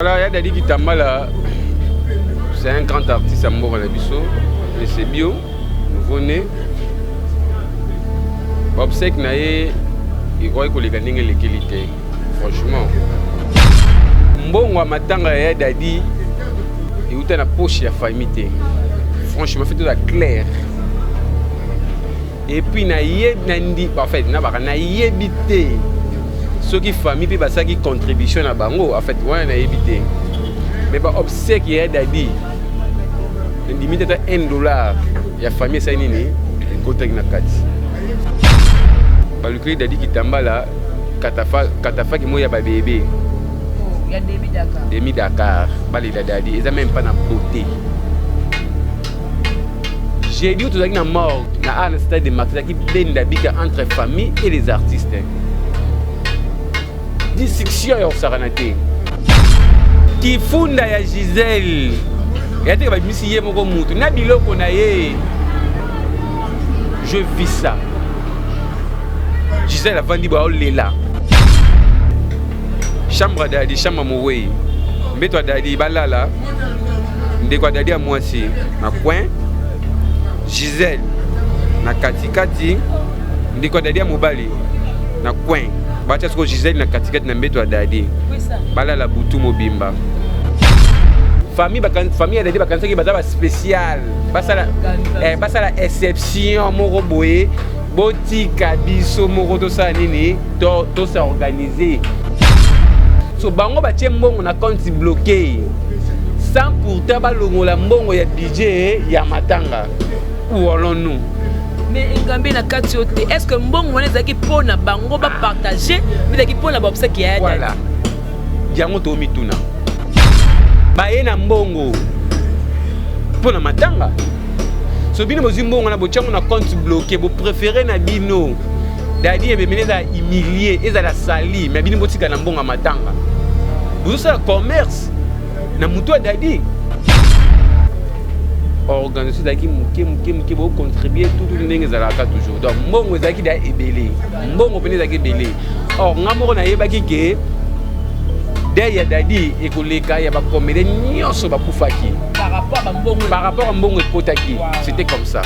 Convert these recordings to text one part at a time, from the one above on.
Voilà, ya Dadi Kitambala, c'est un grand artiste ya mboka na biso, mais c'est bio, nouveau né. Obsèque na ye ekoki koleka ndenge elekeli te, franchement. Mbongo ya matanga ya Dadi euta na poche ya famille te. Franchement, fait toza clair. Et puis nayebi nandi, en fait nabaka nayebi te soki famille mpe basalaki contribution na bango. En fait wana nayebi te, mais baobsèque ya Dadi, nandimi te ata 1 dollar ya famille esali nini ekotaki na kati. Balukeli Dadi Kitambala katafaki moko ya babebe. Ya Demi Dakar. Demi Dakar, balela Dadi eza même pas na beauté. Jeudi oyo tozalaki na morgue na a na stade de Martyrs, ezalaki benda bika entre famille et les artistes, discussion ya kosakana te. Kifunda ya Gisele eya teke babimisi ye moko mutu na biloko na ye. Je vis ça, Gisele avandi boye, aolela. Chambre ya Dadi, chambre ya mowei, mbeto ya Dadi, balala ndeko ya Dadi ya mwasi na coin, Gisele na katikati, ndeko ya Dadi ya mobali na coin. Batia siko Gisele na katikati na mbeto ya Dadi, balala butu mobimba. Famille, famille ya Dadi bakanisaki baza baspécial, basala basala exception moko boye, botika biso moko tosala nini, tos'organiser. So bango batie mbongo na compte bloqué sans pourtant balongola mbongo ya budget ya matanga. Où allons-nous? Mais Engambe, na kati oyo te, est ce que mbongo wana ezalaki mpo na bango bapartage, mpe ezalaki mpo na baobsèque ya? Voilà, yango tomituna. Baye na mbongo mpo na matanga, so bino bozwi mbongo na botiango na compte bloqué, bopréféré na bino Dadi ebemeli ezala humilie, ezala sali, mais bino botika na mbongo ya matanga, bozosala commerce na motu ya Dadi. Organisation ezalaki moke moke moke, bocontribue tutu ndenge ezalaka toujours. Donc mbongo ezalaki da ebele, mbongo mpene ezalaki ebele. Or nga moko nayebaki ke deuil ya Dadi ekoleka ya bacomédien nyonso bakufaki. Par rapport bambongo. Par rapport à mbongo ekotaki, c'était comme ça.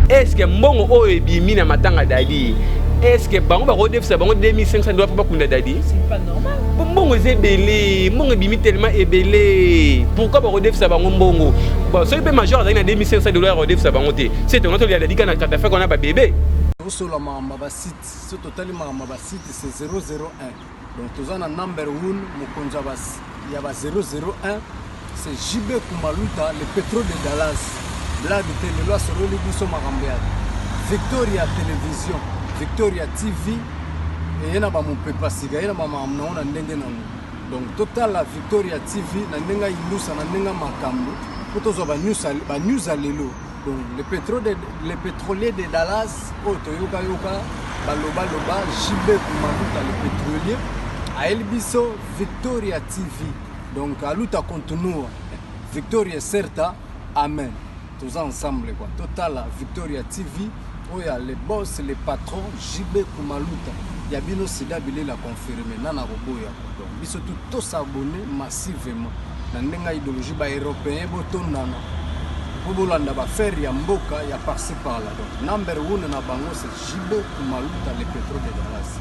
Est ce que mbongo oyo ebimi na matanga Dadi, est ce que bango bakodefisa bango 2500 $ mpo bakunda Dadi? C'est pas normal. Po mbongo eza ebele, mbongo ebimi tellement ebele, pourquoi bakodefisa bango mbongo? Bon, soki mpe major azalaki na 2500 $ akodefisa bango te. Se tonga tolia Dadi kaka na katafaki wana, babebe. Tosola makambo ya basite. So totali makambo ya basite, c'est 001. Donc toza na number 1, mokonzi ya ba 001, c'est JB Kumaluta, le pétrole de Dallas. Blague te, lelo asololi biso makambo ya Victoria Télévision, Victoria TV. Eye na bamopepa sika, ye na bamakambo nango na ndenge nango. Donc totala Victoria TV na ndenge ayindusa, na ndenge makambo, mpo tozwa banews ya lelo. Donc le pétrolier de Dallas oyo toyokayoka balobaloba, JB Kumaluta le pétrolier, ayeli biso Victoria TV. Donc aluta continua, victoria certa, amen. Toza ensemble quoi. Totala Victoria TV oyo ya le boss, le patron JB Kumaluta ya bino, sida bilela confirme nana koboya. Donc biso tu tos'abonner massivement na ndenge ya idéologie. Baeuropéen botondana mpo bolanda baaffaire ya mboka ya par-ci par-là. Donc number one na bango, c'est JB Kumaluta le pétrole de Dallas.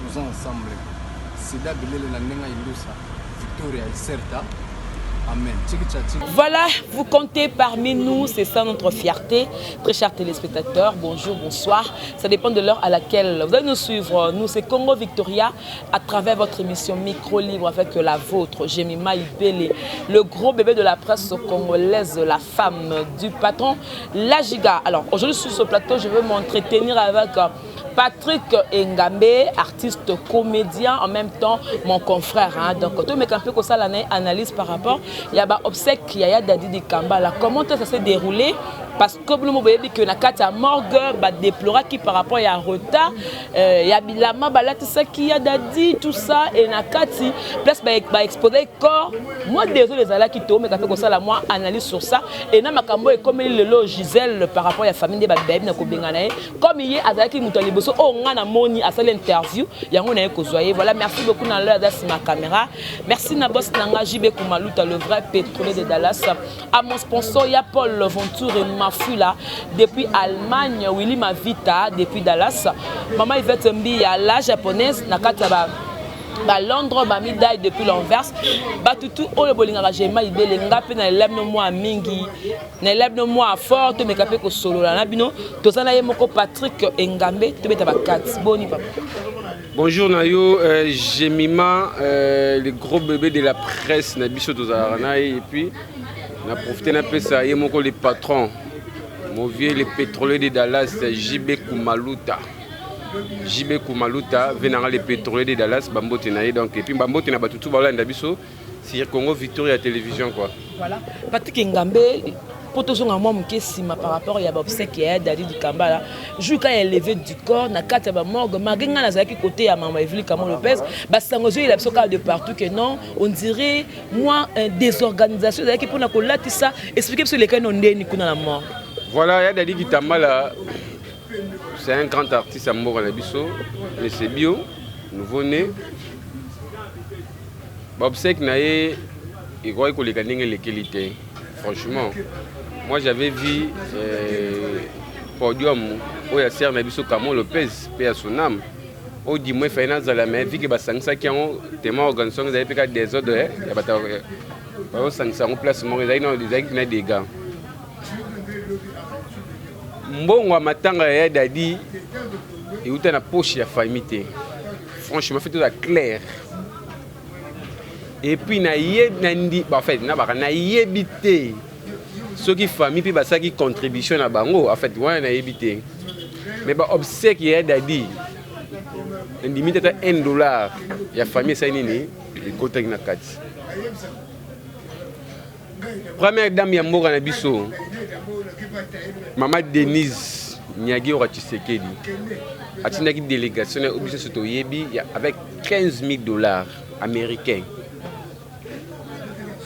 Toza ensemble, sida bilele na ndenge ya indusa, victoria iserta, amen. Voilà, vous comptez parmi nous, c'est ça notre fierté. Très chers téléspectateurs, bonjour, bonsoir. Ça dépend de l'heure à laquelle vous allez nous suivre. Nous, c'est Congo Victoria, à travers votre émission Micro Libre avec la vôtre, Jemima Ibele, le gros bébé de la presse congolaise, la femme du patron, la Giga. Alors, aujourd'hui, sur ce plateau, je veux m'entretenir avec Patrick Engambe, artiste comédien, en même temps mon confrère. Hein. Donc, tout un peu comme ça, l'année analyse par rapport. Il y a obsèque, il y a Dadi Dikambala. Comment ça s'est déroulé? Parce que bino boyebi que na kati ya morgue badeploraki par rapport ya retard ya bilamba balatisaki ya Dadi, tout ça. Et na kati place baexpose corps, mwa désordre ezalaki. Toomeka mpe kosala mwa analyse sur ça et na makambo ekomeli lelo Gisèle par rapport ya famille nde bayebi na kobengana ye, comme ye azalaki moto ya liboso oyo nga namoni asali interview yango na ye kozwa ye. Voilà, merci beaucoup na l'heure aza nsima caméra. Merci na boss na nga JB Kumaluta, le vrai pétrolier de Dallas, à mon sponsor ya Paul Venture Mafula depuis Allemagne, Willy Mavita depuis Dallas, Mama Yvette Mbiya la japonaise na kati ya ba balondres, bamidai depuis l'Anvers. Batutu oyo bolingaka Jema Ibele, nga mpe na lela bino mwa mingi, na lela bino mwa fort. Tomeka mpe kosolola na bino. Toza na ye moko Patrick Engambe, tobeta bakati. Boni papa? Bonjour Nayo, Jemima, le gros bébé de la presse, na biso tozalaka na ye. Et puis na profité napesa ye moko le patron, mon vieux le pétrolier de Dallas, JB Kumaluta. JB Kumaluta, venanga le pétrolier de Dallas, bambote na ye donc. Et puis bambote na batutu balanda biso sur Congo Victoria Télévision quoi. Voilà. Patrick Engambe, mpo tozonga mwa moke nsima par rapport ya baobsèques ya Dadi Dikambala, jour ka ya levée du corps na kati ya bamorgue, malgré ngai nazalaki côté ya mama Evely Kamo Lopez, basango ezoyela biso kaka de partout que non, on dirait mwa désorganisation ezalaki mpona kolatisa. Explique biso elekani no ndeni kuna na morgue. Voilà, ya Dadi Kitambala, c'est un grand artiste ya mboka na biso, mais c'est bio nouveau né. Baobsèques na ye ekoki koleka ndenge elekeli te. Franchement, moi j'avais vu podium oyo ya sere na biso Camo Lopez mpe ya Sonam oyo du moins efai nazala, mais vu que basangisaki yango tema organisation ezali mpe ka désordre ya bato bazosangisa yango place moko, ezalaki na dégâts. Mbongo ya matanga ya Dadi euta na poche ya famille te. Franchement, fait toza clair. Et puis nayebi nandi, en fait nabaka nayebi te soki famille mpe basalaki contribution na bango. En fait wana nayebi te, mais baobsèques ya Dadi, nandimi te ata 1 dollar ya famille esali nini ekotaki na kati. Première dame ya mboka na biso, Mama Denise Nyakeru Tshisekedi, atindaki délégation na biso nyonso toyebi avec 15 000 $ américains,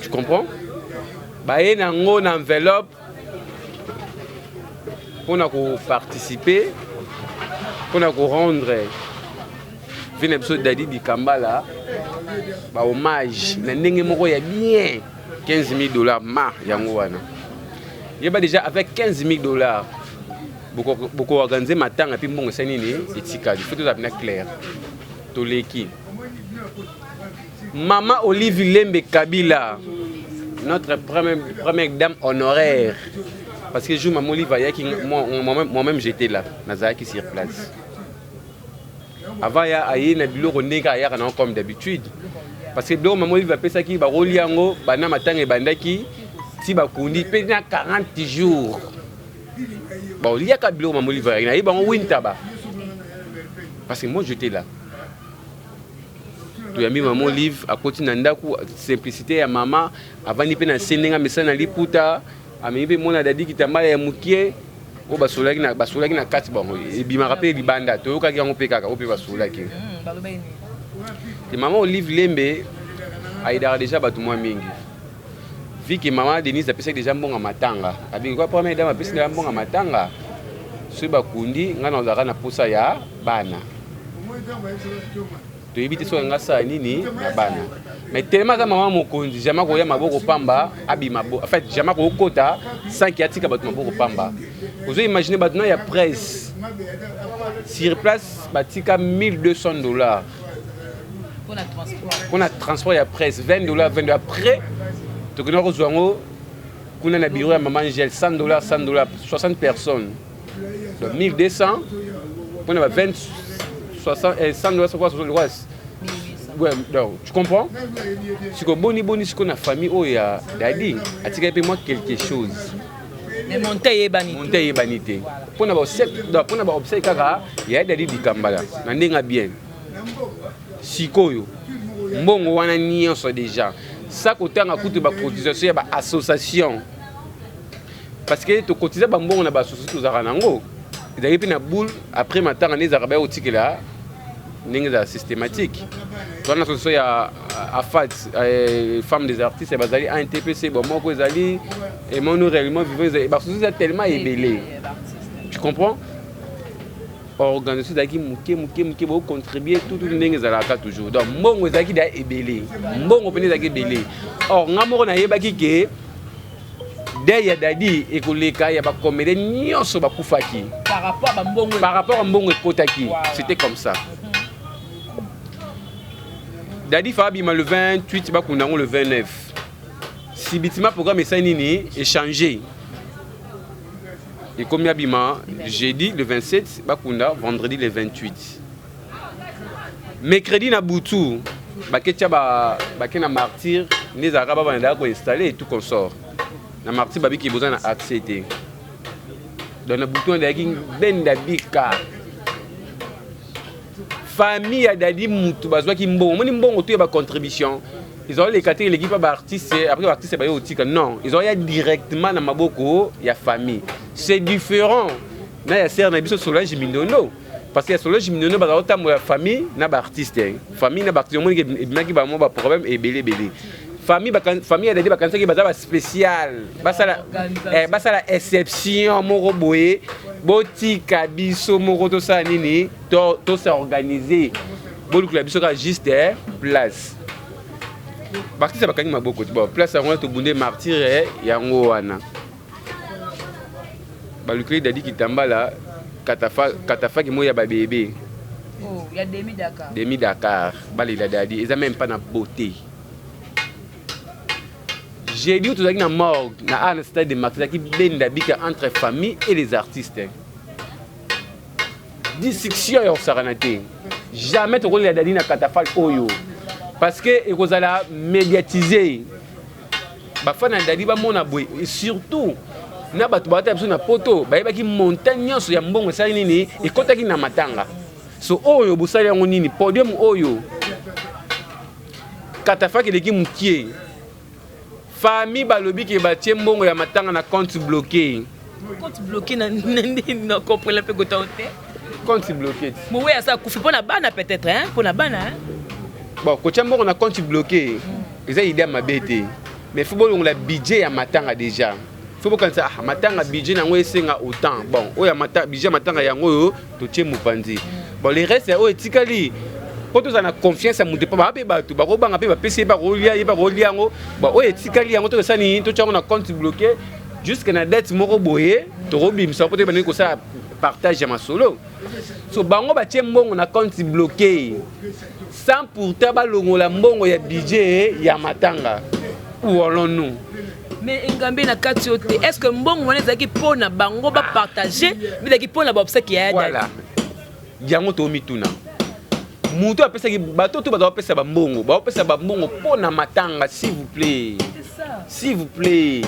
tu comprends? Baye nango na enveloppe mpona koparticiper, mpona korendre vieux na biso Dadi Dikambala bahommage na ndenge moko ya bien. 15 000 $ ma yango wana. Yeba déjà, avec 15 000 $, bokoorganize matanga mpe mbongo esali nini etikali. Faut tozala mpena clair. Toleki Mama Olive Lembe Kabila, notre première dame honoraire, parce que jour Mama Olive ayaki, moi-même j'étais là, nazalaki sur place. Avant ya aye na biloko ndenge ayaka nango comme d'habitude, parce que biloko Mama Olive apesaki, bakolia yango banda matanga ebandaki ti bakundi mpe na 40 jours baoliaka biloko Mama Olive ayaki. Nayebi bango wintaba parce que moi j'étais là. Toyambi Mama Olive, akoti na ndako, simplicité ya mama, avandi mpe na se ndenge amesana na liputa, amemi mpe mwana Dadi Kitambala ya mokie oyo basololaki na kati. Bango ebimaka mpe libanda, toyokaki yango mpe kaka oyo mpe basololaki te. Mama Olive Lembe ayidaka déjà bato mwa mingi, vu que Mama Denise apesaki déjà mbongo matanga. Abiki kwa première dame apesi déjà mbongo matanga, soki bakundi ngai nazalaka na posa ya bana, toyebi te soki nga asala nini na bana. Mais tellement aza mama mokonzi, jamais koya maboko pamba abima. En fait, jamais kokota sans que atika bato maboko pamba. Ozo imagine bato na ya presse sur place batika 1200 $ mpona transport ya presse, 20 $, 20 $. Après tokenda kozwa yango kuna na bureau ya Mama Angel, 100 $, 100 $, 60 personnes, donc 1200 mpona ba 20, 60, 100 $, c'est quoi? 60, ouais, donc tu comprends siko boni boni siko na famille oyo ya Dadi atikali mpe mwa quelque chose. Mais monte eyebani. Monte eyebani te mpona baobsèques kaka ya Dadi Dikambala na ndenge bien. Sikoyo mbongo wana nyonso déjà sa kotanga kutu bacotisation ya baassociation. Parce que tokotiza bambongo na basusu, tozalaka nango, ezalaki mpe na boule. Après matanga nde ezalaka baya kotikela ndenge ezala systématique. Toza na association ya AFAT, femme des artistes, bazali ANTPC, bomoko ezali Aimons-nous réellement vivant, basusu eza tellement ebele, tu comprends? Organisation ezalaki moke moke moke, bocontribue tutu ndenge ezalaka toujours. Donc mbongo ezalaki da ebele, mbongo mpene ezalaki ebele. Or nga moko nayebaki ke deuil ya Dadi ekoleka ya bacomédien nyonso bakufaki. Par rapport bambongo. Par rapport à mbongo ekotaki, c'était comme ça. Dadi fa abima le 28, bakunda yango le 29. Subitement programme esali nini? Échangé, ekomi abima jeudi le 27, bakunda vendredi le 28. Mercredi na butu baketia, bake na Martyr nde ezalaka, babandaka koinstalle tout consort na Martyr, babiki boza na accès te. Donc na butu wana ezalaki benda bika famille ya Dadi, mutu bazwaki mbongo, omoni mbongo to ya bacontribution ezaloleka te, eleki mpa baartiste. Après baartiste baye kotika, non, ezaloya directement na maboko ya famille. C'est différent na ya sœur na biso Solange Mindondo, parce que ya Solange Mindondo bazala kotambola famille na baartiste, famille na baartiste. Omoni ebimaki bamo baproblème ebele ebele. Famille ya Dadi bakanisaki baza baspécial, basala exception moko boye, botika biso moko tosala nini, tos'organiser, bolukela biso kaka juste place. Baartiste bakangi maboko te. Bon, place yango wana tobunde Martyr, yango wana balukeli Dadi Kitambala katafaki moko ya babebe. Oh, ya demi Dakar. Demi Dakar, balela Dadi eza même pas na beauté. Jeudi oyo tozalaki na morgue na a na stade de Martyr, ezalaki benda bika entre famille et les artistes, discussion ya kosakana te. Jamais tokolela Dadi na catafalque oyo, parce que ekozala médiatisé, bafana ya Dadi bamona boye, et surtout na bato bawata biso na Poto, bayebaki montant nyonso ya mbongo esali nini, ekɔtaki na matanga. So oyo bosali yango nini? Podium oyo catafalque eleki mokie. Famille balobi ke batie mbongo ya matanga na compte bloqué. Compte bloqué na ndeni? Na comprendre mpe kota te. Compte bloqué. Mowe asa akufi mpo na bana peut-être, hein? Mpo na bana, hein? Bon, kotia mbongo na compte bloqué eza idée ya mabe te, mais faut bolongola budget ya matanga déjà. Faut bokanisa, ah, matanga budget nango esenga autant. Bon, oyo ya budget ya matanga yango oyo totie mopanzi. Bon, le reste oyo etikali, mpo tozala na confiance ya moto, mpo baa mpe bato bakobanga mpe bapesi ye, bakolia ye, bakolia yango. Bon, oyo etikali yango tokosala nini? Totia yango na compte bloqué jusque na date moko boye, tokobimisa mpo toyeba ndenge kosala partage ya masolo. So bango batie mbongo na compte bloqué sans pourtant balongola mbongo ya budget ya matanga. Où allons-nous? Mais engambe na kati yo te, est ce que mbongo wana ezalaki mpo na bango bapartage, ezalaki mpo na baobsèques ya Voilà, yango tomituna. Moto apesaki bato to baza bapesa bambongo, baopesa bambongo mpo na matanga. S'il vous plaît, s'il vous plaît,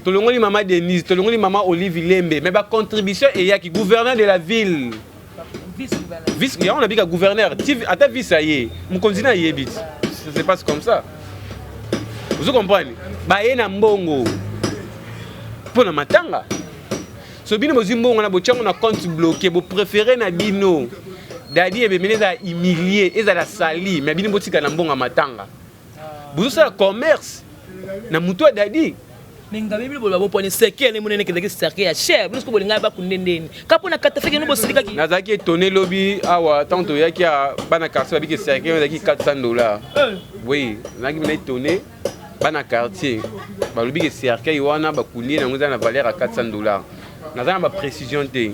tolongoli mama Denise, tolongoli mama Olive Lembe, mais bacontribution eyaki. Gouverneur de la ville, vice, yango nabika gouverneur ata vice aye, mokonzi na ayebi ti ça se passe comme ça. Ozo comprendre? Baye na mbongo mpo na matanga. So bino bozwi mbongo na botiango na compte bloqué, bopréféré na bino Dadi ebemeli, ezala humilie, ezala sali, mais bino botika na mbongo ya matanga, bozosala commerce na motu ya Dadi. Me ngabe bino boloba boponi cercueil ne monene, ezalaki cercueil ya cher. Bino soki bolingai bakunde ndeni ka mpo na catafalque no bosilikaki. Nazalaki étonné lobi awa ntango toyaki ya bana quartier, babiki cercueil ezalaki 400 $. Oui, nazalaki mina étonné. Bana quartier balobi ke cercueil wana bakundi yango eza na valeur ya 400 $. Naza na baprécision te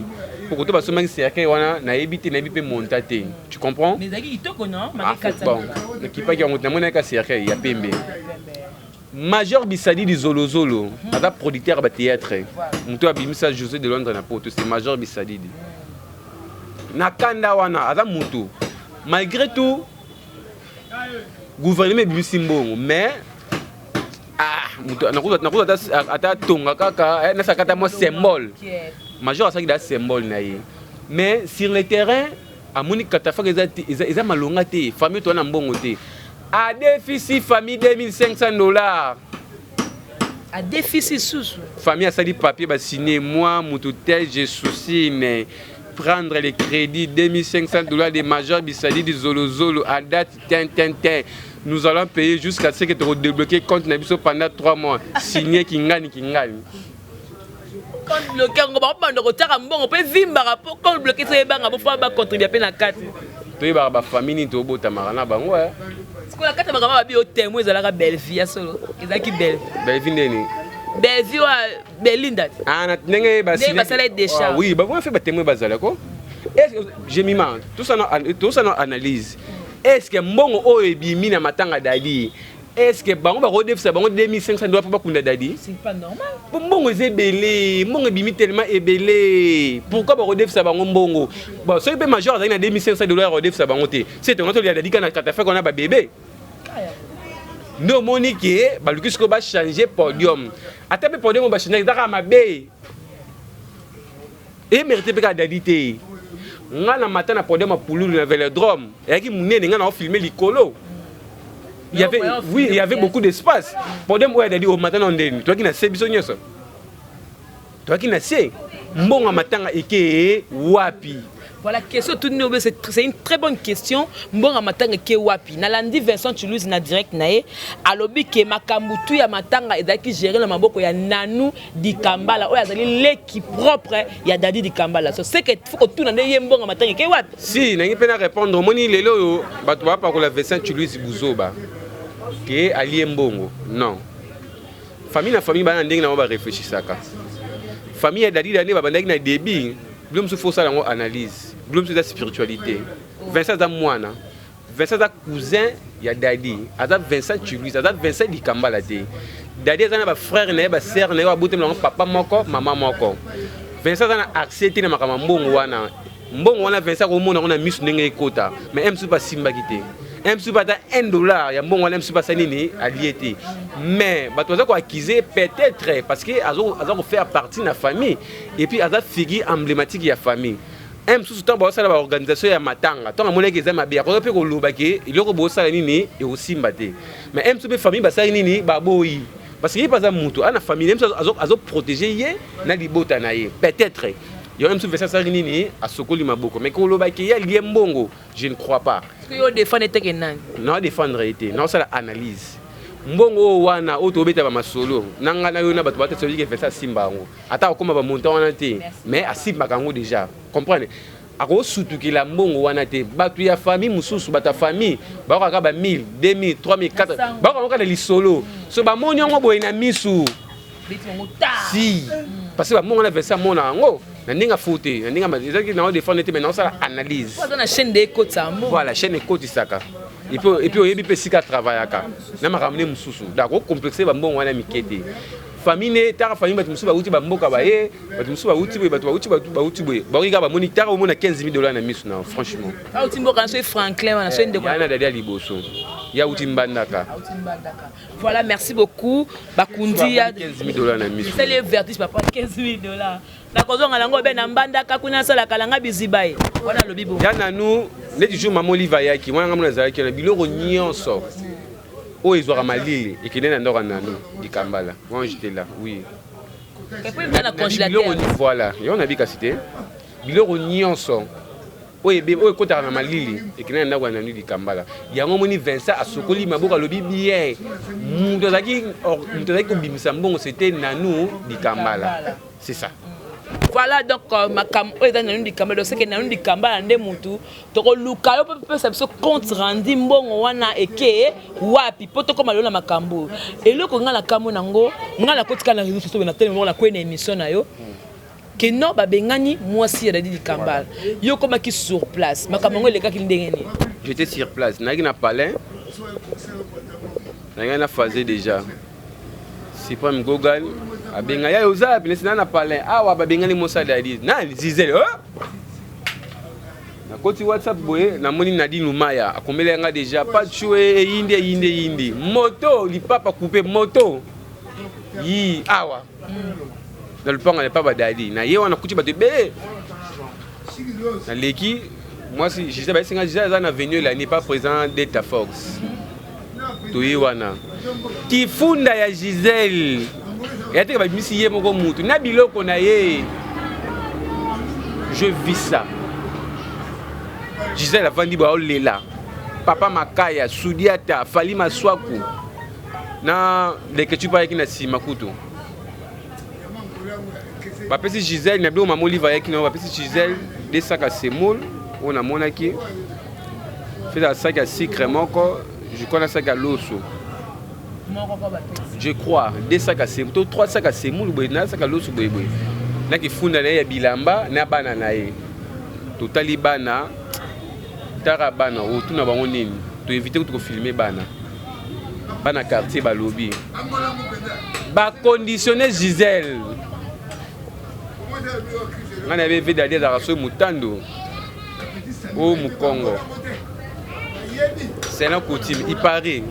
po koto basombaki cercueil wana, nayebi te, nayebi mpe montant te, tu comprends? Mais ezalaki kitoko, non? Ah, bon, nakipaki yango, namonaki ka cercueil ya pembe. Major Bisadidi Zolozolo aza producteur ya bathéâtre, moto abimisa José de Londres na Poto, c'est Major Bisadidi. Na kanda wana aza motu, malgré tout gouvernement ebimisi mbongo, mais ah, moto nakozwa ata tonga kaka, nasalaka ata mwa symbole. Major asalaki da symbole na ye, mais sur le terrain amoni catafalque eza malonga te. Famille toza na mbongo te, adefisi famille 2500 $. Adefisi susu. Famille asali papier, basigne: moi, mutu tel, je soucie mais prendre les crédits 2500 $ de Major Bisali du Zolozolo à date tin tin tin. Nous allons payer jusqu'à ce que tu débloquer compte na biso pendant 3 mois. Signé Kingani Kingani. Compte bloqué yango, bakobanda kotiaka mbongo mpe vimbaka mpo compte bloqué so yebanga bo fa bacontribue mpe na kati. Toyebaka bafamille nini tobotamaka na bango, eh. Sikoyo na kati ya makambo babi yo témoin, ezalaka Bellevie ya solo, ezalaki Bellevie? Bellevie ndeni? Bellevie wa Belinda te. Ah, na ndenge Ndenge basala décharge. Ah, oui, bavona fe batémoin bazala ko. Est-ce que jemima tosala analyse, est ce que mbongo oyo ebimi na matanga Dadi, est ce que bango bakodefisa bango 2500 $ mpo bakunda Dadi? C'est pas normal. Po mbongo eza ebele, mbongo ebimi tellement ebele, pourquoi bakodefisa bango mbongo? Bon, soki mpe Major azalaki na 2500 $ akodefisa bango te. Se tonga tolia Dadi kaka na catafalque wana, babebe nde omoni ke baluki sikoyo bachange podium. Ata mpe podium oyo bachange eza kaka mabe, emérite mpe kaka Dadi te. Nga na mata na podium ya Pululu na Vélodrome, eyaki monene, nga na ofilme likolo. Il y avait, oui, il y avait beaucoup d'espace. Podium oyo ya Dadi, omata na ndeni, toyaki na se, biso nyonso toyaki na se. Mbongo ya matanga eke wapi? Voilà, question tout nous, c'est une très bonne question. Mbongo matanga ke wapi? Nalandi Vincent Toulouse na direct na ye, alobi ke makambo tu ya matanga ezalaki géré na maboko ya Nanu Dikambala oyo azali leki propre ya Dadi Dikambala. So c'est que faut que tout na ye, mbongo matanga ke wapi? Si nangi mpe na répondre, omoni lelo oyo bato bapakola Vincent Toulouse buzoba ke alie mbongo. Non, famille na famille bana ndenge na bango baréfléchissaka. Famille ya Dadi Dane babandaki na début. Bilo mosusu faut osala yango analyse, bilo mosusu eza spiritualité. Vincent aza mwana, Vincent aza cousin ya Dadi, aza Vincent Chuluis, aza Vincent Dikambala te. Dadi aza na bafrère na ye, basœur na ye, abotami nango papa moko, mama moko. Vincent aza na accès te na makambo ya mbongo wana. Mbongo wana, Vincent akomona yango na miso ndenge ekota, mais m mosusu asimbaki te, m mosusu ata 1 $ ya mbongo wana, m mosusu asali nini, alie te. Mais bato baza koaccuser peut-être parce que aza kofaire partie na famille et puis aza figure emblématique ya famille. Un mosusu, ntango baosala baorganisation ya matanga, ntango amonaki eza mabe, akoki mpe koloba ke eloko bosala nini ekosimba te. Mais un mosusu mpe famille basali nini, baboyi, parce que ye mpe aza motu ana famille, ye mosusu azoprotéger ye na libota na ye. Peut-être yango mosusu Vincent asalaki nini, asokoli maboko. Mais koloba ke ye alie mbongo, je ne crois pas. Yo défendre eteke nani? Nao défendre ye te, naosala analyse. Mbongo oyo wana oyo tobeta bamasolo na ngai na yo na bato batete, soki Vincent asimba yango, ata akóma bamontant wana te, mais asimbaka yango déjà, comprendre, akosutukila mbongo wana te. Bato ya famille mosusu, bato ya famille bakokaka ba 1000, 2000, 3000, 4, bakokango kaka na lisolo. So bamoni yango boye na misu si, parce que bambongo wana, Vincent amona yango na ndenge afu te, na ndenge ezalaki. Nao défendre te, mais naosala analyse. Aza na chaîne de ekotisa mbongo. Voilà, chaîne ekotisaka, et puis oyebi mpe esika travaillaka na makambo nde mosusu. Donc ocomplexe bambongo wana mike te. Famille ne taka famille, bato mosusu bauti bamboka baye, bato mosusu bauti boye, bato bauti, bauti boye, bakoki kaka bamoni taka omona 15 000 $ na miso na, franchement. Auti mboka na so Franklin wana so ndeko. Ya na Dadi ya liboso, ya uti Mbandaka. Voilà, merci beaucoup. Bakundi ya 15 000 $ na miso. Esali vertige, papa, 15 000 $. Nakozonga nango be na Mbandaka kuna, asalaka nanga biziba ye wana, alobi bo. Ya nanu neti jour mama Olive ayaki wana, ngamona azalaki wana, biloko nyonso oyo ezwaka malili ekende na ndako ya Nanu Dikambala. Moi, j'étais là, oui. Na congélateur. Voilà, yo nabi kasi te, biloko nyonso oyo oyo ekotaka na malili ekende na ndako ya Nanu Dikambala. Yango omoni Vincent asokoli maboko, alobi bien, moto azalaki kobimisa mbongo, c'était Nanu Dikambala, c'est ça. Voilà, donc makambo oyo eza Nanu Dikambala. Donc seke Nanu Dikambala nde mutu tokoluka yo mpe pesa biso compte rendu, mbongo wana eke wapi, mpo tokóma lelo na makambo oyo. Eloko ngai nakambo nango, ngai nakotika na réseau sociaux na telema moko, nakwei na émission na yo ke non, babengani mwasi ya Dadi Dikambala. Yo okomaki sur place, makambo yango elekaki ndenge nini? J'étais sur place, nayaki na palin, nayaki na phase déjà. Suprême Gogan abenga ya oza pinesi na palin awa, babengani mosali Dadi na Zizele. Oh! Nakoti WhatsApp boye, namoni Nadine Lumaya akomeli yanga déjà pachue, eyindi, eyindi, eyindi, moto lipapa coupe moto yi awa na lupango ya papa Dadi. Na ye wana kuti bato ebele, naleki mwasi Gisele, bayesinga Gisele aza na avenue Elani, pas président Delta Fox. Toye wana kifunda ya Gisele. Eya te ke babimisi ye moko mutu na biloko na ye. Je vis ça. Gisèle avandi boye aolela. Papa Makaya, Sudiata, Fally Maswaku na Leketchou mpe ayaki na nsima kutu. Bapesi Gisèle na biloko mama Olive ayaki na bapesi Gisèle deux sacs ya semoule oyo namonaki. Feza sac ya sucre moko, je crois na sac ya loso. Je crois deux sacs ya semoule to trois sacs ya semoule boye na sac ya loso boye boye. Na kifunda na ye ya bilamba na bana na ye. Totali bana tara bana otuna bango nini to éviter kutu kofilme bana. Bana quartier balobi baconditionne Gisèle. Ngai nayebi Veda Ali azalaka soki mutando o mukongo. Selon coutume, il paraît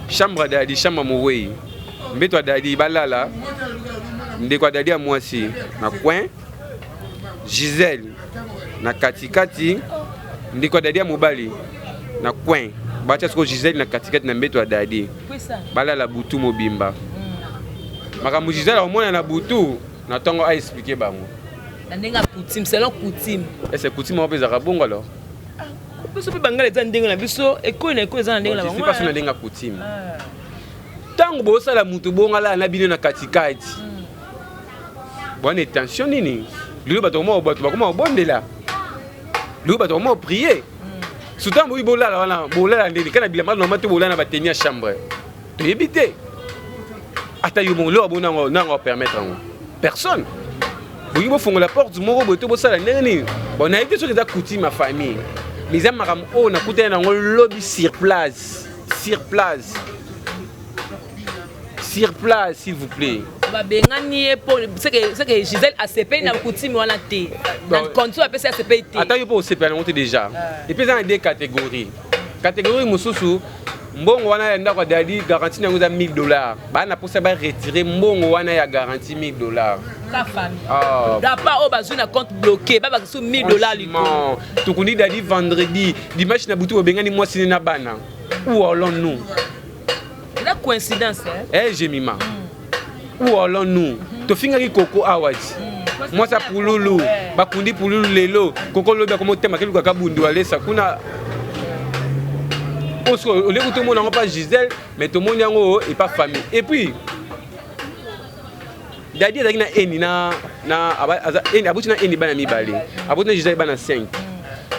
chambre ya Dadi, chambre ya mowei, mbeto ya Dadi balala, ndeko ya Dadi ya mwasi na coin, Gisèle na katikati, ndeko ya Dadi ya mobali na coin. Batia sikoyo Gisèle na katikati na mbeto ya Dadi, balala butu mobimba. Makambo Gisèle akomona na butu na ntongo a expliquer bango. Na ndenge ya coutume, selon coutume. Est-ce que coutume moko mpe ezalaka bongo alors? Biso mpe bangala eza ndenge na biso, ekolo na ekolo eza na ndenge na bango. Je sais pas si na ndenge ya coutume. Ntango bosala moto bongo alala na bino na katikati, bwana tension nini? Lelo bato bato bakoma kobondela, lelo bato bakoma koprier. Surtout boyi bolala wana, bolala ndeni kaka na bilamba normal te, bolala na bateni ya chambre. Toyebi te. Ata yo moko lelo abona yango nango permettre yango. Personne. Boyi bofongola porte moko boye to bosala ndenge nini? Bon, nayebi te soki eza coutume ya famille. Mais eza makambo oyo nakutani nango lobi sur place. Sur place. Sur place, s'il vous plaît. Babengani ye po c'est que Gisèle asepeli na coutume wana te. Na condition apesi asepeli te. Ata yo po osepela nango te déjà. Et puis eza na deux catégories. Catégorie mosusu mbongo wana ya ndako ya Dadi garantie nango eza 1000 $. Baa na posa ba retirer mbongo wana ya garantie 1000 $. Ka famille. Ah. Dapa oyo bazwi na compte bloqué, ba bakisu 1000 $ likolo. Tokundi Dadi vendredi, dimanche na butu bobengani mwasi ne na bana. Où allons-nous? La coïncidence, hein? Eh, Jemima. Où allons-nous? Tofingaki koko awati. Mwasa pululu, bakundi pululu lelo, koko lobi akoma otema keluka kabundu alesa kuna. Oleki tomona yango pa Gisèle, mais tomoni yango epa famille. Et puis Dadi azalaki na eni na na aza eni abuti na eni bana mibale, abuti na Gisèle bana 5.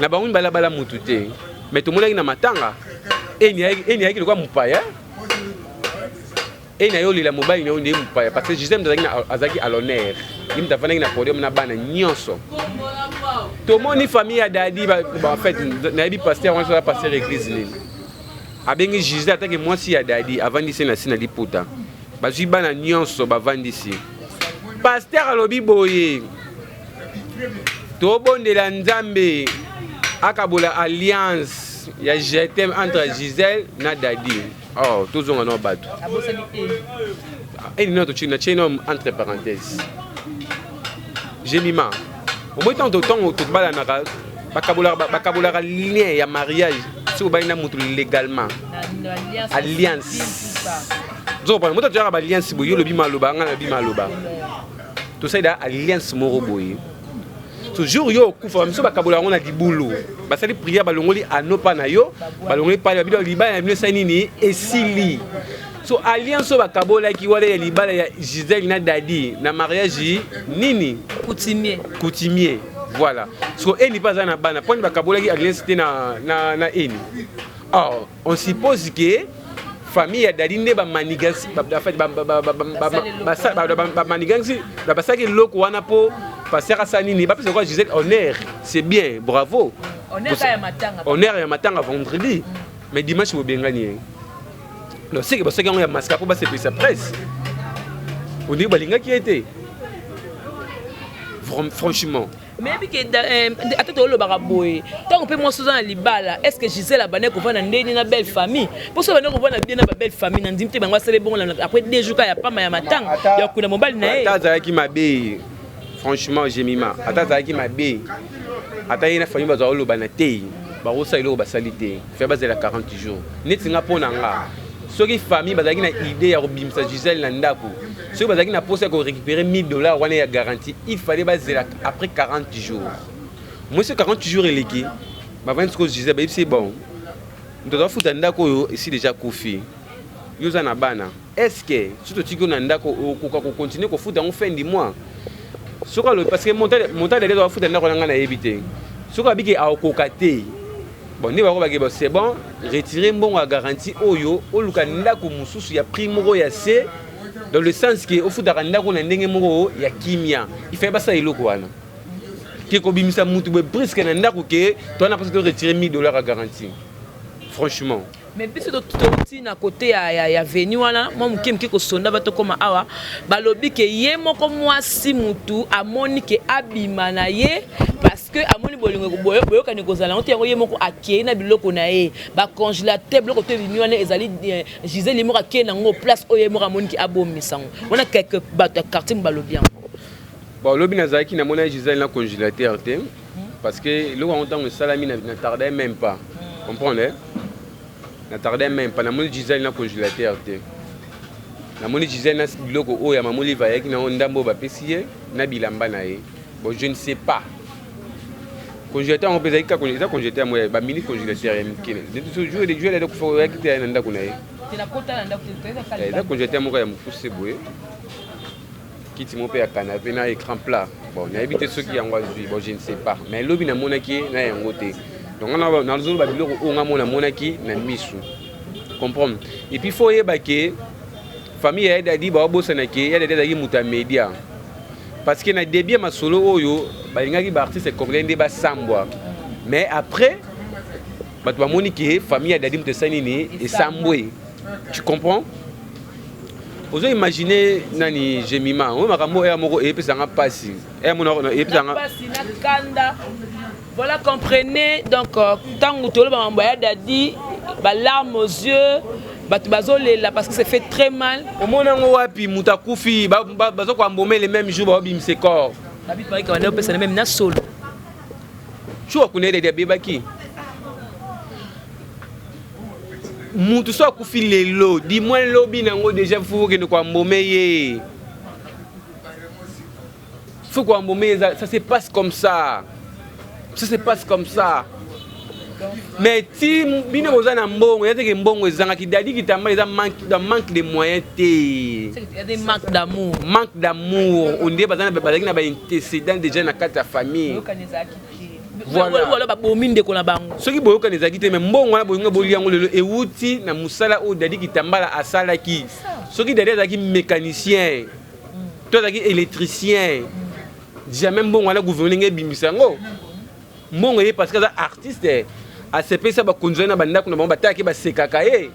Na bango mibale bala mutu te. Mais tomonaki na matanga eni eni ayaki lokola mopaya. Eni ayolela mobali na yo nde mopaya parce que Gisèle azalaki azalaki à l'honneur. Ye moto afandaki na podium na bana nyonso. Tomoni famille ya Dadi ba, en fait nayebi pasteur wana aza pasteur église nini. Abengi Gisèle atake mwasi ya Dadi avandisi na si na liputa. Bazwi bana nyonso bavandisi. Pasteur alobi boye. Tobondela Nzambe akabola alliance ya je t'aime entre Gisèle na Dadi. Oh, tozonga na bato. Eni na totie na tie entre parenthèses. Jemima. Au moins tant ntango tobalanaka bakabolaka lien ya mariage soki obali na moto légalement. Alliance. Nzokopana moto atoyaka ba alliance boye yo olobi maloba nga nalobi maloba. Tosalida alliance moko boye. Toujours yo okufa bamiso bakabola yango na libulu. Basali prière balongoli ano pa na yo, balongoli pa na bino libala na bino esali nini esili. So alliance oyo bakabolaki wana ya libala ya Gisèle na Dadi na mariage nini? Coutumier. Coutumier. Voilà. So eni pa aza na bana, poni bakabolaki alliance te na na na eni. Or, on suppose que famille ya Dadi nde bamanigansi en fait bamanigansi basalaki eloko wana mpo pasteur asala nini bapesa kwa Gisèle honneur, c'est bien, bravo. Honneur ya matanga vendredi, mais dimanche bobengani ye. Donc seke basoki yango ya masque mpo basepelisa presse, ondenge balingaki ye te franchement. Mais yebi ke ata tolobaka boye, ntango mpe mwasi oza na libala, est ce que Gisèle abandaki kovanda ndeni na belle famille? Mpo so abandaki kovanda bien na babelle famille, na ndimi te bango asali bongo après 2 jours kaka ya pamba ya matanga ya kokunda mobali na ye. Ata azalaki mabe, franchement Jemima, ata azalaki mabe, ata ye na famille bazwa koloba na te, bakosala eloko basali te, fe bazela 40 jours neti nga mpo na nga. Soki famille bazalaki na idée ya kobimisa Gisèle na ndako, soki bazalaki na posa ya korécupérer 1000 $ wana ya garantie, il fallait bazela après 40 jours. Moi, so 40 jours eleki, bavandi sikoyo, Gisèle bayebisi: bon, moto azafuta ndako oyo esi déjà kufi, yo oza na bana, est ce que soki totiki yo na ndako, okoka kocontinue kofuta yango fin du mois? Soki alobi, parce que montant dede afuta ndako na ngai nayebi te, soki abiki akokoka te, bon, nde bakobaki: bon, c'est bon, retire mbongo ya garantie oyo, oluka ndako mosusu ya prix moko ya se, dans le sens ke ofutaka ndako na ndenge moko ya kimia. Il fallait basala eloko wana ke kobimisa mutu boye brusque na ndako ke towana mposa to retire 1000 $ ya garantie, franchement. Mais biso touti na côté ya veni wana mwa moke moke kosonda bato koma awa, balobi ke ye moko mwasi mutu amoni ke abima na ye parce que amoni bolingo boyokani kozala yango te. Yango ye moko akei na biloko na ye, bacongélateur, biloko to ebimi wana ezali Gisele ye moko akei nango place oyo ye moko amoni ke abomisa yango wana. Quelque bato ya quartier mo balobi yango. Bon, lobi nazalaki, namona Gisele na congélateur te, parce que eloko yango ntango esalami na tardai même pas comprendre, eh? Na tardai même pas, namoni Gisele na congélateur te. Namoni Gisele na biloko oyo ya Mama Olive ayaki nango, ndambo oyo bapesi ye na bilamba na ye. Bon, je ne sais pas, congélateur yango mpe ezalaki kaka, eza congélateur mo bamini congélateur ya mike. Jour kufa oyaki te na ndako na ye. Eza congélateur moko ya mokuse boye, kiti moko mpe ya canapé na écran plat. Bon, nayebi te soki yango azwi. Bon, je ne sais pas, mais lobi namonaki ye na yango te. Donc nga nazoloba biloko oyo nga mo namonaki na misu, comprendre. Et puis faut oyeba ke famille ya Dadi baobosana ke ya Dadi azalaki moto ya média, parce que na début ya masolo oyo balingaki baartiste congolais nde basambwa, mais après bato bamoni ke famille ya Dadi moto esali nini, esambwe, tu comprends? Ozo imagine nani, Jemima, oyo makambo eya moko eyepesanga mpasi, eya mona eyepesanga pasi na kanda. Voilà, comprenez donc, ntango toloba mambo ya Dadi, balarme aux yeux, bato bazolela parce que c'est fait très mal. Omona yango wapi? Moto akufi, baza koembaumer, le même jour baobimisa corps. Babi parika banda opesana même na solo. Jour akuna ye Dadi abebaki. Mutu so akufi lelo, du moins lobi nango déjà faut okende koembaumer ye, faut koembaumer ye. Ça se passe comme ça, ça se passe comme ça. Mais ti bino boza na mbongo, eza teke mbongo ezangaki Dadi Kitamba, eza manque de moyen te. Manque d'amour. Manque d'amour. Ondie bazalaki na baantécédent déjà na kati ya famille. Voilà, babomi ndeko na bango. Soki boyokani ezalaki te, mais mbongo wana bolingo bolia yango lelo ewuti na mosala oyo Dadi Kitambala asalaki. Soki Dadi azalaki mécanicien to azalaki électricien, jamais mbongo wana gouvernement ndenge ebimisa yango. Mbongo ye parce que aza artiste, asepelisa bakonzi wana na bandako na bango, batalaki, basekaka ye.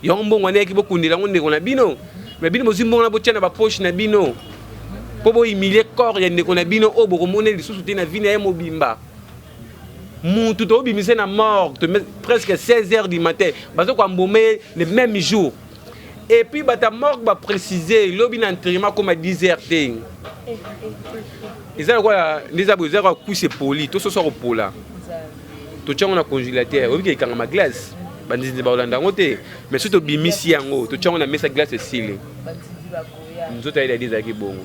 Yango mbongo wana eyaki bokundela yango ndeko na bino. Mais bino bozwi mbongo na botia na bapoche na bino mpo bohumilie corps ya ndeko na bino oyo bokomona lisusu te na vie na ye mobimba. Mutu toobimisa na morgue presque 16 heures du matin, baza koembaumer le même jour. Et puis bato ya morgue baprécise lobi na enterrement koma 10 heures te. Eza lokola nde eza boye, eza lokola cuisse epoli to soso akopola, totia yango na congélateur, oyebi ke ekangama glace, banzinzi bakolanda yango te. Mais soki tobimisi yango, totia yango na mesa, glace esili. Nzoto ya Dadi ezalaki bongo.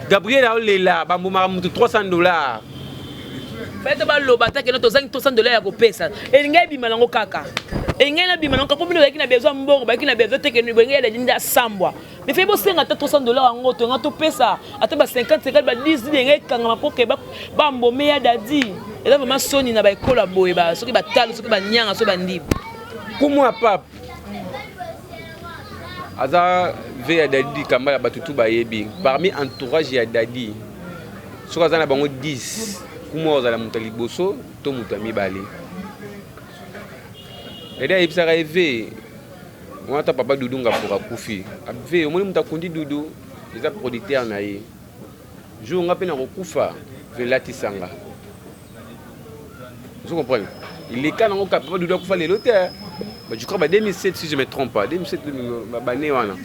Gabriel aolela, bambomaka mutu 300 $. Fete baloba ata keno tozangi 300 $ ya kopesa, elingi ebima nango kaka, elingi nabima nango kaka mpo bino bazalaki na besoin mbongo, bazalaki na besoin te keno bolingi ya Dadi nde asambwa. Mais fe bosenga ata 300 $ yango, tonga topesa ata ba 50 50, ba 10 ndenge ekangama mpo ke bambome ya Dadi. Eza vraiment soni na baekolo ya boye, soki batalo, soki banyanga, soki bandibu. Kumu ya pape aza ve ya Dadi Kamba ya bato tu bayebi. Parmi entourage ya Dadi, soki aza na bango 10, kumu azala moto ya liboso to moto ya mibale. Dadi ayebisaka ye ve wana ta papa Dudu Ngafoka akufi ve, omoni moto akundi Dudu eza producteur na ye. Jour nga mpe nakokufa, velatisanga, ozo comprendre? Ileka nango papa Dudu akufa lelo te. Je crois ba 2007, si je me trompe pas, 2007, bane wana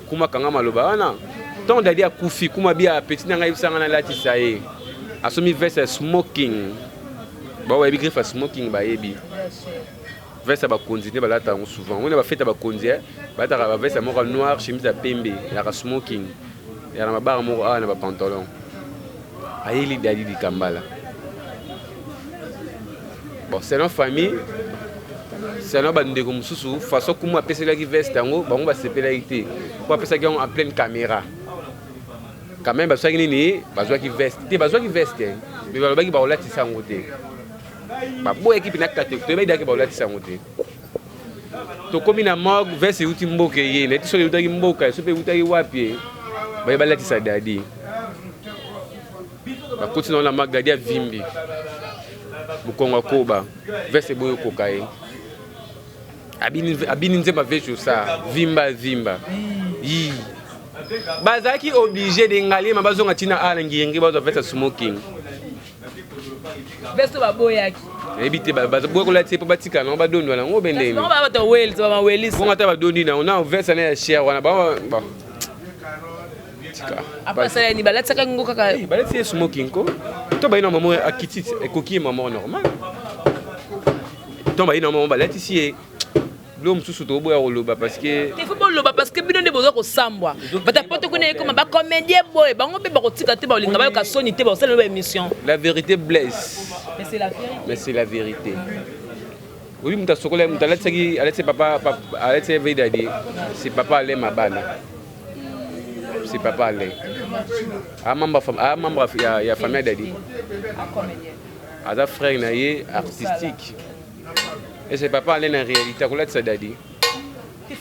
kuma kanga maloba wana. Ntango Dadi akufi, kuma bia petit na ngai yebisanga nalatisa ye, asomi veste ya smoking. Bao bayebi griffe ya smoking, bayebi. Veste ya bakonzi nde balata yango souvent. Ngo na ba fête ya bakonzi eh, balataka ba veste moko noir, chemise ya pembe, ya smoking. Ya na mabara moko awa na ba pantalon. Ayeli Dadi Dikambala. Bon, selon famille, selon bandeko mosusu, façon kumu apeselaki veste yango, bango basepelaki te. Po apesaki yango en pleine caméra. Quand même bazwaki nini? Bazwaki veste te, bazwaki veste. Mais balobaki bakolatisa yango te. Baboyaki mpe na kate, toyebaki daki bakolatisa yango te. Tokomi na morgue, veste euti mboka eye, na soki eutaki mboka, soki eutaki wapi, baye balatisa Dadi. Bakoti na morgue, Dadi avimbi. Mokongo akoba, veste eboyi okoka ye. Abini nzembo avejosa, vimba vimba. Yi. Bazalaki obligé de Ngaliema bazonga tina ala ngiringi bazwa veste smoking. Veste baboyaki. Nayebi te baboya kolatisa mpo batika nango badondwa nango bendeni. Bango bato welisa ba mawelisa. Bongo ata badondi nango na veste na ya cher wana bango bon. Tika. Après ça ni balatisaka ngo kaka. Eh, balatisi ye smoking ko. To bayi na mama akiti ekoki ye mama normal. To bayi na mama balatisi ye biloko mosusu toboya koloba parce que il faut boloba parce que bino nde boza kosambwa bata poto kuna ekoma bacomédien boye bango mpe bakotika te bakolinga bayoka soni te bakosala ba émission. La vérité blesse, mais c'est la vérité. Mais c'est la vérité. Oui, moto asokola moto alatisaki alatisi papa alatisi Vedadi, c'est papa Alain Mabana, c'est papa Alain, a membre a membre ya, ya famille Dadi, aza frère na ye artistique. Et c'est papa Alain en réalité akolatisa Dadi.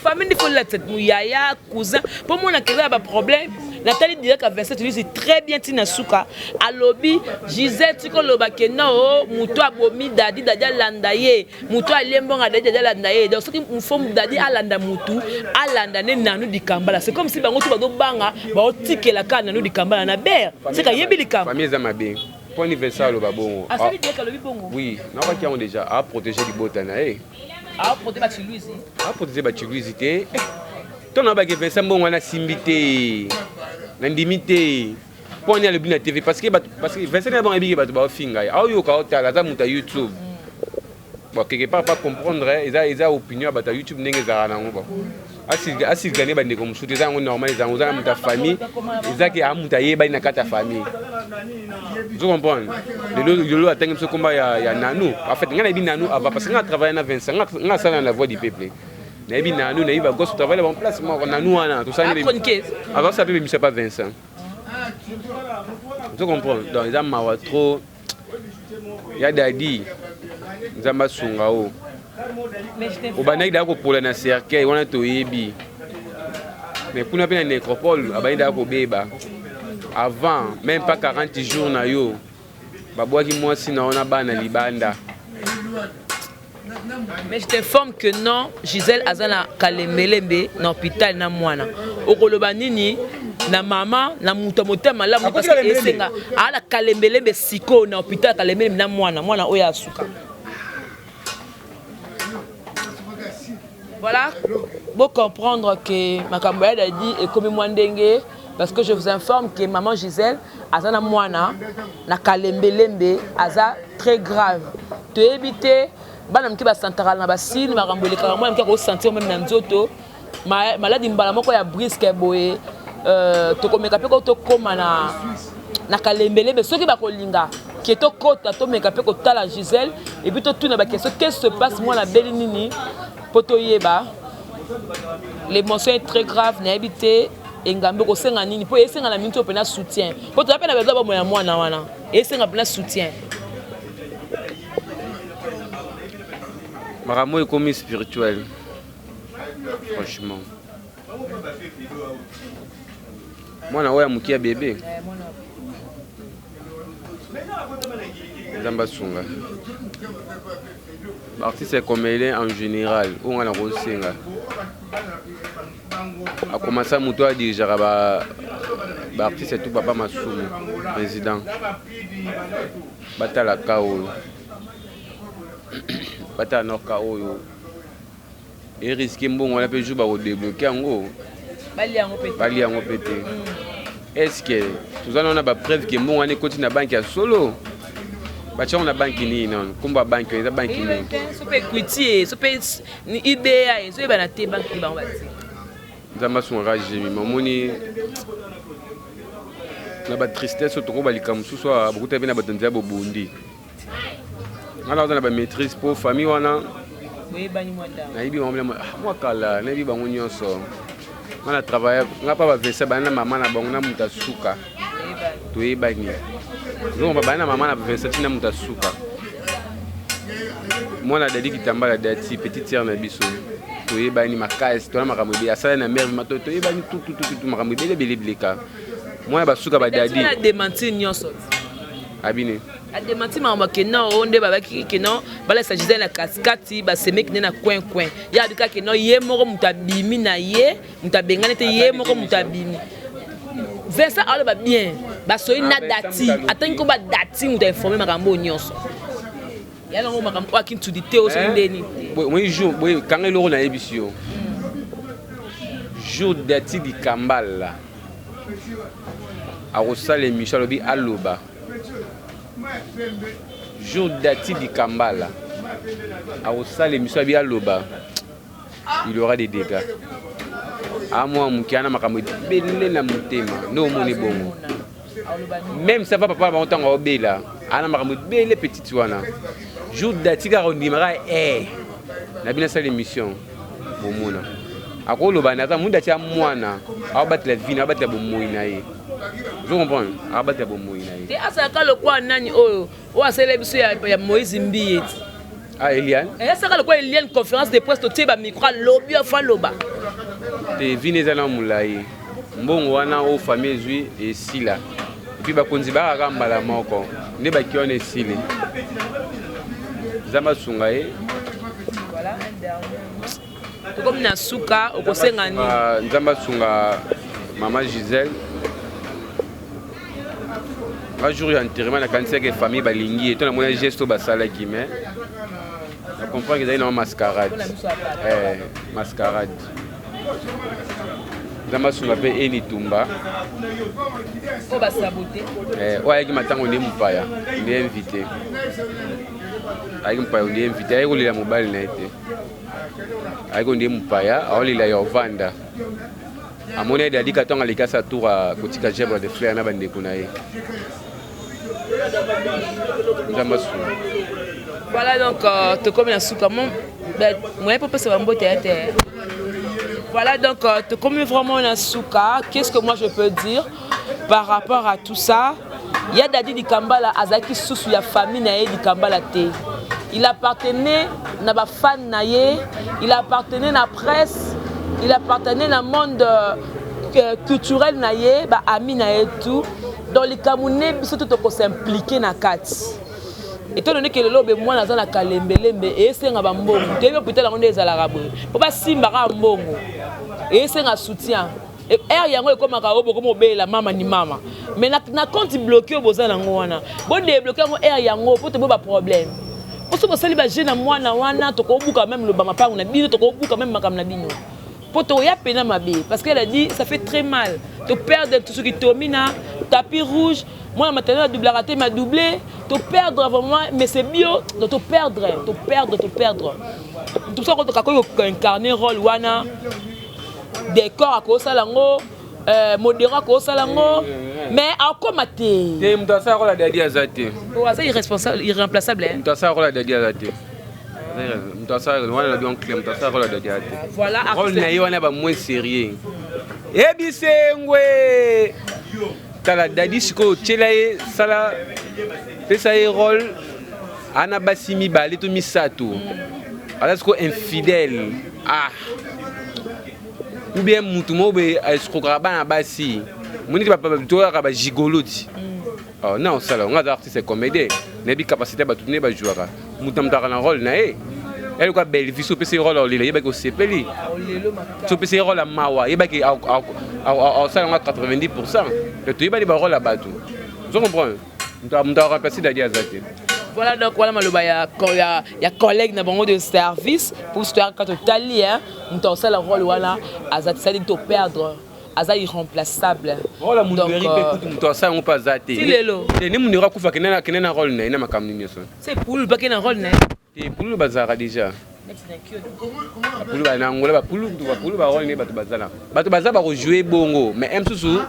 Famille nde kolatisa muyaya cousin mpo mona keza ya baproblème. Natali direct à 27 lusi très bien ntina suka alobi Gisele tikoloba ke no moto abomi Dadi, Dadi alanda ye, moto alie mbongo Dadi, Dadi alanda ye. Donc soki fo Dadi alanda motu, alanda nde Nanu Dikambala. C'est comme si bango to bazobanga baotikela kaka Nanu Dikambala na ber seka yebi likambo. Famille eza mabe. Mpo anniversaire aloba bongo. Asali direct alobi bongo. Oui, nakaki yango déjà aprotéger libota na ye. Aprotéger bachiluizi. Aprotéger bachiluizi te. To na baki Vincent mbongo wana simbi te. Nandimi te. Mpo ani alobi na TV parce que parce que Vincent na bango ebiki bato baofinga ye. Aoyoka otala aza moto ya YouTube. Bon, quelque part pas comprendre eza eza opinion ya bato ya YouTube ndenge ezalaka nango bon. Asilika nde bandeko mosusu eza yango normal, eza yango oza na moto ya famille, eza ke a moto ayebani na kati ya famille. Ozo comprendre? Lelo lelo atangi biso komba ya, ya Nanu. En fait, ngai nayebi Nanu avant parce que ngai travaille na Vincent, ngai asala na la voix du peuple. Nayebi Nanu, nayebi ba gosse travaille en place moko Nanu wana tosali. Avant ça pe bimisa pas Vincent. Ozo comprendre? Donc eza mawa trop. Ya Dadi, Nzambe asunga o. Obandaki daka kopola na cercueil wana toyebi. Mais kuna pe na nécropole abandi daka kobeba. Avant, même pas 40 jours na yo, babwaki mwasi na yo na bana libanda. Mais je t'informe que non, Gisèle aza na kalembelembe na hôpital na mwana. Okoloba nini na mama na moto motema malamu parce que esenga ala kalembelembe siko na hôpital kalembelembe na mwana, mwana oyo asuka. Voilà, bon comprendre que makambo ya Dadi ekomi mwa ndenge parce que je vous informe que maman Gisèle aza na mwana na kalembelembe aza très grave. Toyebi te bana mike basantaka na basine makambo elekaka mwana mike akosentir même na nzoto maladi mbala moko ya brisque boye. Tokomeka mpe ko tokóma na kalembelembe soki bakolinga ke tokota tomeka mpe kotala Gisèle et puis totuna ba question qu'est-ce qui se passe mwana abeli nini po toyeba. L'émotion est très grave, nayebi te engambe kosenga nini po esenga na mingi mpe na soutien po toza mpe na besoin bomoi ya mwana wana esenga mpe na soutien. Makambo ekomi spirituel franchement. Mwana oyo ya moke ya bébé Nzambe asunga. Artiste comédien en général oyo nga na kosenga akomasa moto adirigeaka ba artiste tout papa Masumu président batala ka oyo batala noka oyo e risque mbongo wana mpe jour bakodébloquer yango bali yango mpe te. Est-ce que toza nano na bapreuve ke mbongo wana ekoti na banque ya solo? Batya yango na banki nini nano? Nkombo ya banki eza banki nini? So mpe Equity, so mpe UBA, ezoyebana te banki bango batie. Nzambe asungaka Jemima. Omoni na batristesse oyo tokoba likambo mosusu awa, bokuta mpe na bato nzela bobundi. Nga naza na bamaîtrise mpo famille wana nayebi bango mwa kala, nayebi bango nyonso. Nga na travaille nga mpa bavesa bana na mama na bango na moto asuka, toyebani. Ozomba bana na mama na Vincent ntina moto asuka, mwana Dadi Kitambala, Dati petite sœur na biso, toyebani makasi. Tona makambo ebele asala na mare, toyebani tutututu, makambo ebele ebele ebeleka. Mwana basuka badadi. Démentir nyonso. Abine. Adémentir makambo akenda oyo nde babaki keno balakisa Gisele na katikati, basemeki nde na coin coin. Ye abika keno ye moko moto abimi na ye, moto abengani te, ye moko moto abimi. Vincent aloba bien, basoyi na Dati, atangi ko badati, moto ainforme makambo oyo nyonso ya nango, makambo oyo akintudi te, oyo soki ndeni te. Moi jour boye kanga eloko nayebisi yo, jour Dati Dikambala akosala émission, alobi aloba, jour Dati Dikambala akosala émission, abi aloba, il y aura des dégâts. Amwa moke ana makambo ebele na motema nde omoni bongo. Même ça va, papa bango ntango aobela, ana makambo ebele petite wana. Jour Dati kaka ondimaka e na bino asala émission, bomona akoloba na aza mundu atia mwana, aobatela vie na aobatela bomoi na ye. Ozo comprendre? Aobatela bomoi na ye. Te, azalaka lokwa nani oyo oyo asaleli biso ya Moïse Mbiye ti. Ah, Eliane. Ezalaka lokola Eliane, conférence de presse, totie bamicro, alobi, afa aloba. Te, vine eza na molai. Mbongo wana oyo famille ezwi esila, et puis bakonzi bakaka mbala moko nde baki wana esili. Nzambe asunga ye. Tokomi na suka, okosenga nini? Nzambe asunga mama Gisele. Nga jour ya enterrement nakanisaki famille balingi ye to namoni geste oyo basalaki, mais na comprendre ezali nango mascarade, mascarade. Nzambe asunga mpe Eni Tumba. Oyo basabote. Oyo ayaki matango nde mopaya, nde invité, ayaki mopaya, nde invité, ayaki kolela mobali na ye te, ayaki nde mopaya, aolela ya ovanda. Amoni ede adika ntango aleki asa tour kotika gebre de fleur na bandeko na ye. Nzambe asunga. Voilà, donc tokomi na suka moyen mpo pesa bambote ya te. Voilà, donc tokomi vraiment na suka. Qu'est ce que moi je peux dire par rapport à tout ça? Ya Dadi Dikambala azalaki susu ya famille na ye Dikambala te. Il appartenait na bafan na ye, il appartenait na presse, il appartenait na monde culturel na ye, baami na ye, tout. Donc likambo ne biso to tokos'impliquer na kati, étant donné que lelo obe mwana aza na kalembelembe, esenga bambongo. Toyebi hôpital yango nde ezalaka boye, mpo basimbaka mbongo, esenga soutien. Aire yango ekomaka oyo bokoma obelela mama ni mama, mais na compte bloqué oyo boza nango wana, bodébloquer yango aire yango mpo toboya baproblème. Mpo so bosali baje na mwana wana, tokobuka même loba mapango na bino, tokobuka même makambo na bino, mpo tokoya pena mabe, parce qu'elle a dit ça fait très mal to perdre soki tomi na tapis rouge. Mwana maternel adoublaka te, ma doublé, to perdre vraiment. Mais c'est bio, donc to perdre, to perdre, to perdre tout ça. Kotoka koincarner rôle wana, décor akosala yango, modéra akosala yango, mais akoma te. Te, moto asala kola Dadi aza te. Aza irresponsable, irremplaçable. Moto asala kola Dadi aza te. Moto asala wana na bien clair, moto asala kola Dadi aza te. Voilà. Rôle na ye wana ba moins sérieux ebisengwe. Tala Dadi sikoyo, tiela ye, sala, pesa ye rôle ana basi mibale to misato, aza sikoyo infidèle, ah, ou bien mutu moko boye escroquaka bana basi. Moni te, toyaka bagigolo ti. Oh, na osala nga aza artiste comédien, nayebi capacité ya bato nde bajouaka. Moto na moto aka na rôle na ye. Eloka Bellevue, so opesi ye rôle ya olela, yebaki osepeli. So opesi ye rôle ya mawa, yebaki osala yango 90 %. Toyebani barôle ya bato, ozo comprendre? Moto aremplace Dadi aza te. Voilà, donc wana maloba ya collègue na bango de service. Pour biso toyaka totali moto akosala rôle wana aza te. Sali to perdre. Aza irremplaçable. Rôle ya Mundweri mpe kutu moto asala yango mpe aza te. Ti lelo. Te, ne Mundweri akufa, akende na rôle na ye na makambo nyonso. Se Pululu mpe ake na rôle na ye. Te, Pululu bazalaka déjà. Bapulu na Angola, bapulu kutu, bapulu barôle nde bato baza na bato baza bakojouer bongo, mais mosusu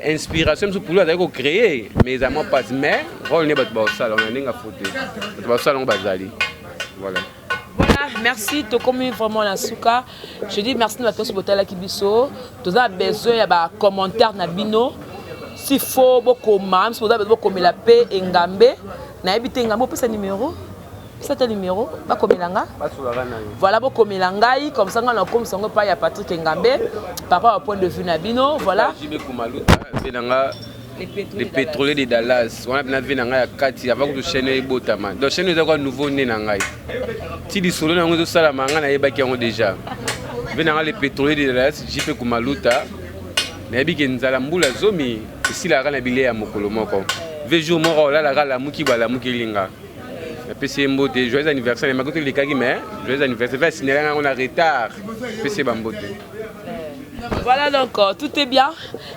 inspiration mosusu Pulu azali kocréer, mais eza mwa mpasi, mais rôle nde bato bakosala na ndenge afo te, bato bakosala yango bazali, voilà. Voilà, merci. Tokomi vraiment na suka. Je dis merci na bato nyonso botalaki biso. Toza besoin ya bacommentaire na bino. S'il faut bokoma, mosu boza besoin bokomela mpe Engambe. Nayebi te, Engambe, opesa numéro, pesa te numéro, bakomela nga. Basolaka na yo. Voilà, bokomela ngai, comme ça ngai nakomisa yango epai ya Patrick Engambe, papa wa point de vue na bino, voilà. JB Kumaluta mpe na nga, le pétrolier de Dallas wana mpena ve na ngai ya kati avant kutu chaîne ebotama. Donc chaîne eza kwa nouveau nde na ngai ti lisolo na yango ezosalama, ngai nayebaki yango déjà. Ve na ngai le pétrolier de Dallas, JP Kumaluta, nayebi ke nzala mbula 10 esilaka na bilei ya mokolo moko. Ve jour moko olalaka, alamuki, balamuki elinga, napesi ye mbote, joyeux anniversaire. Maki tolekaki, mais joyeux anniversaire ve asignalanga yango na retard, pesi ye bambote. Voilà, donc tout est bien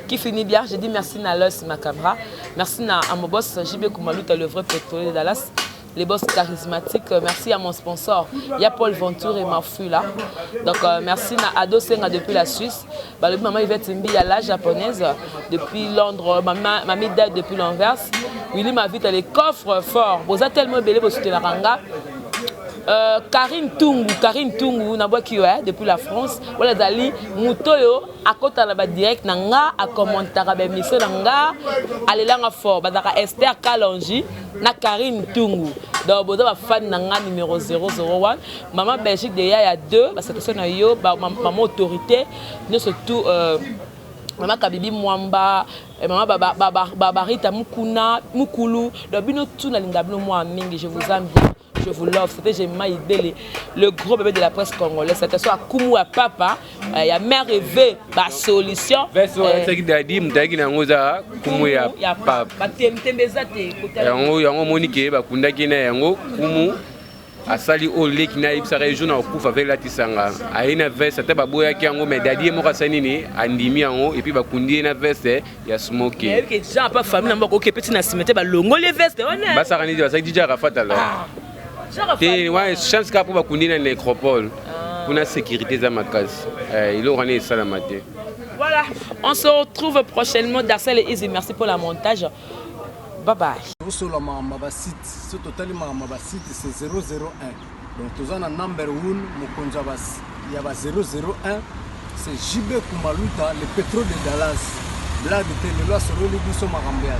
qui finit bien. Je dis merci à Los Macabra. Merci à mon boss JB Koumalouta, le vrai pétrolier de Dallas. Les boss charismatiques. Merci à mon sponsor, il y a Paul Ventour et Mafula. Donc merci à Ado Senga depuis la Suisse. Bah, le maman Yvette Mbi, la japonaise depuis Londres. Maman Mami Dad depuis l'Anvers. Willy Mavita, les coffres forts. Vous êtes tellement belé, vous soutenez la. Karine Tungu, Karine Tungu, nabwaki yo depuis la France. Wala ezali moto oyo akota na badirect na nga, akommentaka baémission na nga, alelanga fort. Bazalaka Esther Kalongi na Karine Tungu. Donc boza bafani na nga numéro 001. Mama Belgique de Yaya 2, basatation na yo, mama autorité nyonso tout, mama Kabibi Mwamba, mama Babarita Mukuna Mukulu. Donc bino tout, nalinga bino mwa mingi. Je vous aime bien, je vous love. C'était Gemma Idele, le gros bébé de la presse congolaise. Attention à Kumu à papa, il y a mère rêvé, ba solution. Verso ayesaki dadi, moto ayaki na yango eza kumu ya papa. Batemtembe eza te. Yango omoni ke bakundaki na yango. Kumu asali oyo leki na ayebisaka ye jour na kokufa ve elatisanga, aye na veste, ata baboyaki yango, mais dadi ye moko asali nini? Andimi yango, et puis bakundi ye na veste ya smoke. Nayebi ke Jean pa famille na moko oke peti na cimetière, balongoli veste wana. Basaka nini? Basalaki DJ Arafat alors. Te, wana chance kaka mpo bakundi na nécropole, kuna sécurité eza makasi, eloko wana esalama te. Voilà, on se retrouve prochainement. Darcel et Izzy, merci pour la montage. Bye bye. Tosola makambo ya basite. So totali makambo ya basite, c'est 001. Donc toza na number 1, mokonzi ya ba 001, c'est JB Kumaluta, le pétrole de Dallas. Blague te, lelo asololi biso makambo ya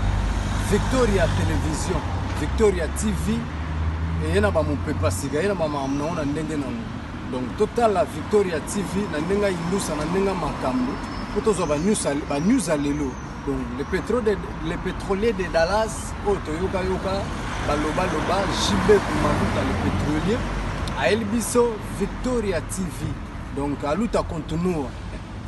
Victoria Télévision, Victoria TV eye na bamopepa sika, ye na bamakambo nango na ndenge nango. Donc totala Victoria TV na ndenge ayindusa, na ndenge ya makambo, mpo tozwa banews ya lelo. Donc le pétrolier de Dallas oyo toyokayoka balobaloba, JB Kumaluta le pétrolier ayeli biso Victoria TV. Donc aluta continua,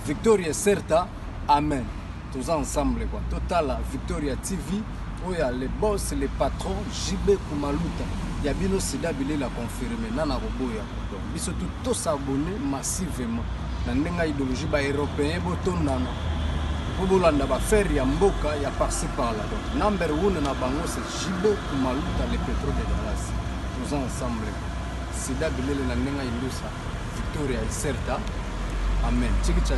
victoria certa, amen. Toza ensemble quoi. Totala Victoria TV oyo ya le boss, le patron JB Kumaluta ya bino, sida bilela confirme nana koboya. Donc biso tu tos'abonner massivement na ndenge ya idéologie. Baeuropéen botondana mpo bolanda baaffaire ya mboka ya par-ci par-là. Donc number one na bango, c'est JB Kumaluta, le pétrole de Dallas. Toza ensemble, sida bilele na ndenge ya indusa, victoria ecerta, amen. Chikicha.